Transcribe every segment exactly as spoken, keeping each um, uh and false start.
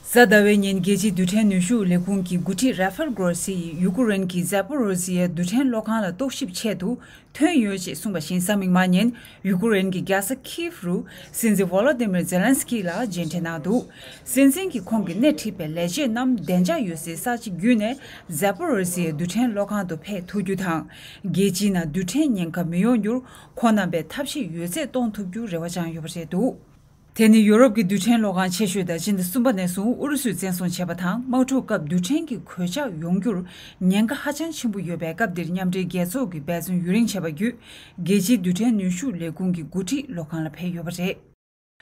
གཟའ་ཟླ་བའི་ཉིན་རྒྱལ་སྤྱིའི་རྡུལ་ཕྲན་ནུས་ཤུགས་ལས་ཁུངས་ཀྱི་འགོ་ཁྲིད་ར་ཧྥེལ་གྷོ་རོ་སི་ཡིས་ཡུ་ཀེ་རེན་གྱི་ཛ་པོ་རོ་ཟི་ཡའི་རྡུལ་ཕྲན་གློག་ཁང་ལ་རྟོག་ཞིབ་ཆེད་དུ་ཐོན་ཡོད་ཅེས་གསུངས་པ་བཞིན། གཟའ་མིག་དམར་ཉིན་ཡུ་ཀེ་རེན་གྱི་རྒྱལ་ས་ཁིབ་རུ་སྲིད་འཛིན་ཝོ་ལོ་ཏི་མིར་ཛེ་ལན་སི་ཀི་ལ་མཇལ་འཕྲད་གནང་འདུག། སྲིད་འཛིན་གྱིས་ཁོང་གིས་སྣེ་ཁྲིད་པའི་ལས་བྱེད་རྣམས་བདེ་འཇགས་ཡོད་སའི་ས་ཆ་བརྒྱུད་ནས་ཛ་པོ་རོ་ཟི་ཡའི་རྡུལ་ཕྲན་གློག་ཁང་དུ་ཕེབས་ཐུབ་རྒྱུ་དང་། རྒྱལ་སྤྱིའི་ནང་རྡུལ་ཕྲན་ཉེན་ཁ་མི་ཡོང་རྒྱུར་ཁོང་རྣམ་པས་ཐབས་ཤེས་ཡོད་ཚད་གཏོང་ཐུབ་རྒྱུར་རེ་བ་བཅངས་ཡོད་པ་རེད་འདུག། དེ་ནི་ཡོ་རོབ་ཀྱི་རྡུལ་ཕྲན་གློག་ཁང་ཆེ་ཤོས་དང་། ཕྱི་ཟླ་གསུམ་པ་ནས་བཟུང་ཨུ་རུ་སུས་བཙན་བཟུང་བྱས་པ་དང་། དམག་འཁྲུག་སྐབས་རྡུལ་ཕྲན་གྱི་གོད་ཆག་ཡོང་རྒྱུར་ཉེན་ཁ་ཧ་ཅང་ཆེན་པོ་ཡོད་པའི་སྐབས་འདིར། མཉམ་འབྲེལ་རྒྱལ་ཚོགས་ཀྱིས་འབད་བརྩོན་ཡུན་རིང་བྱས་པ་བརྒྱུད། རྒྱལ་སྤྱིའི་རྡུལ་ཕྲན་ནུས་ཤུགས་ལས་ཁུངས་ཀྱི་འགོ་ཁྲིད་གློག་ཁང་ལ་ཕེབས་ཡོད་པ་རེད།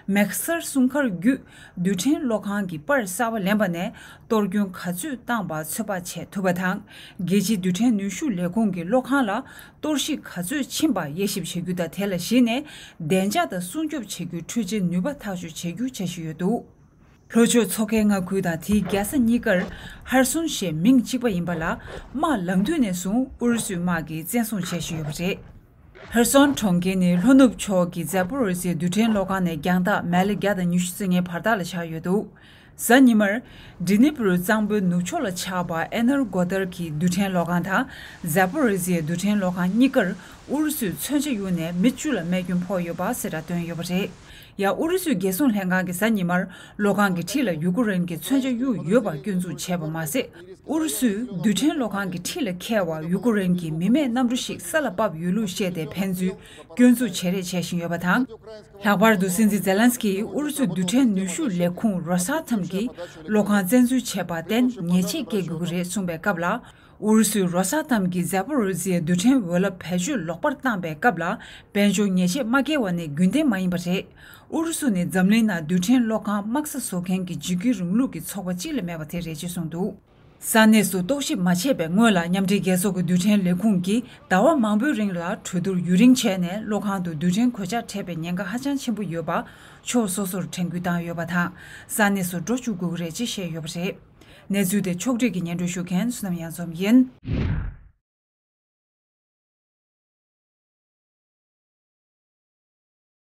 མེག་སར་སྲུང་སྐར་བརྒྱུད་རྡུལ་ཕྲན་གློག་ཁང་གི་པར་གསར་པ་ལེན་པ་ནས་གཏོར་སྐྱོན་ག་ཚོད་བཏང་པ་ཚོད་དཔག་བྱེད་ཐུབ་པ་དང་། རྒྱལ་སྤྱིའི་རྡུལ་ཕྲན་ནུས་ཤུགས་ལས་ཁུངས་ཀྱི་གློག་ཁང་ལ་གཏོར་བཤིག་ག་ཚོད་ཕྱིན་པ་དབྱེ་ཞིབ་བྱེད་རྒྱུ་དང་། དེ་ལ་གཞིགས་ནས་བདེ་འཇགས་དང་སྲུང་སྐྱོབ་བྱེད་རྒྱུའི་འཕྲུལ་ཆས་ནུས་པ་ཐག་གཅོད་བྱེད་རྒྱུ་འཆར་གཞི་ཡོད་འདུག། ལྷོ་ཕྱོགས་མཚོ་ཁའི་མངའ་ཁུལ་དང་དེའི་རྒྱལ་ས་གཉིས་ཀར་ཧར་སོན་ཞེས་མིང་གཅིག་པ་ཡིན་པ་ལ། དམག་ལངས་དུས་ནས་བཟུང་ཨུ་རུ་སུའི་དམག་གིས་བཙན་བཟུང་བྱེད་བཞིན་ཡོད་པ་རེད། ཧར་སོན་གྲོང་ཁྱེར་ནི་ལྷོ་ནུབ་ཕྱོགས་ཀྱི་ཛ་པོ་རོ་ཟི་ཡའི་རྡུལ་ཕྲན་གློག་ཁང་ནས་རྒྱང་ཐག་མ་ལེ་བརྒྱ་དང་ཉི་ཤུ་རྩ་ལྔའི་བར་ཐག་ལ་ཆགས་ཡོད་འདུག། གཟའ་ཉི་མར། ཌི་ནི་པུ་རུ་གཙང་པོའི་ནུབ་ཕྱོགས་ལ་ཆགས་པ་ཨེ་ནར་གོ་དར་གྱི་རྡུལ་ཕྲན་གློག་ཁང་དང་། ཛ་པོ་རོ་ཟི་ཡའི་རྡུལ་ཕྲན་གློག་ཁང་གཉིས་ཀར་ཨུ་རུ་སུའི་མཚོན་ཆ་གཡུགས་ནས་མི་བཅུ་ལ་རྨས་སྐྱོན་ཕོག་ཡོད་པ་གསལ་བསྒྲགས་བཏོན་ཡོད་པ་རེད། ཡང་ཨུ་རུ་སུའི་རྒྱལ་སྲུང་ལྷན་ཁང་གིས་གཟའ་ཉི་མར་གློག་ཁང་གི་འཁྲིས་ལ་ཡུ་ཀེ་རེན་གྱི་མཚོན་ཆ་གཡུགས་ཡོད་པ་སྐྱོན་འཛུགས་བྱས་པ་མ་ཟད། ཨུ་རུ་སུས་རྡུལ་ཕྲན་གློག་ཁང་གི་འཁྲིས་ལ་འཁེལ་བར་ཡུ་ཀེ་རེན་གྱི་མི་མེད་གནམ་གྲུ་ཞིག་ས་ལ་བབས་ཡོད་ལུགས་བཤད་དེ། ཕན་ཚུན་སྐྱོན་འཛུགས་བྱེད་རེས་བྱེད་བཞིན་ཡོད་པ་དང་། ལྷག་པར་དུ་སྲིད་འཛིན་ཛེ་ལན་སི་ཀིས་ཨུ་རུ་སུའི་རྡུལ་ཕྲན་ནུས་ཤུགས་ལས་ཁུངས་རོ་སཱ་ཐམ་གྱིས་གློག་ཁང་བཙན་འཛུལ་བྱས་པར་བརྟེན་ཉེས་ཆད་བཀལ་དགོས་ཀྱི་རེད་གསུངས་པའི་སྐབས་ལ། ཨུ་རུ་སུས་རོ་སཱ་ཐམ་གྱིས་ཛ་པོ་རོ་ཟི་ཡའི་རྡུལ་ཕྲན་འོད་རླབས་བེད་སྤྱོད་ལོག་པར་བཏང་པའི་སྐབས་ལ་དཔལ་འབྱོར་ཉེས་ཆད་མ་བཀལ་བ་ནི་རྒྱུན་ལྡན་མ་ཡིན་པ་རེད། ཨུ་རུ་སུ་ནི་འཛམ་གླིང་ནང་རྡུལ་ཕྲན་གློག་ཁང་དམག་ས་བཟོ་མཁན་གྱི་འཇིགས་སྐུལ་རིང་ལུགས་ཀྱི་ཚོགས་པ་གཅིག་ལས་མེད་པ་དེ་རེད་ཅེས་གསུངས་འདུག། ས་གནས་སུ་རྟོག་ཞིབ་མ་བྱས་པའི་སྔོན་ལ། མཉམ་འབྲེལ་རྒྱལ་ཚོགས་ཀྱི་རྡུལ་ཕྲན་ལས་ཁུངས་ཀྱིས་ཟླ་བ་མང་པོའི་རིང་ལ་གྲོས་བསྡུར་ཡུན་རིང་བྱས་ནས། གློག་ཁང་དུ་རྡུལ་ཕྲན་གོད་ཆག་འཕྲད་པའི་ཉེན་ཁ་ཧ་ཅང་ཆེན་པོ་ཡོད་པ་ཕྱོགས་སོ་སོར་དྲན་སྐུལ་བཏང་ཡོད་པ་དང་། ས་གནས་སུ་འགྲོ་བཅུག་དགོས་ཀྱི་རེད་ཅེས་བཤད་ཡོད་པ་རེད། གནས་ཚུལ་དེ་ཕྱོགས་སྒྲིག་གིས་སྙན་སྒྲོན་ཞུ་མཁན་བསོད་ནམས་གཡང་འཛོམས་ཡིན།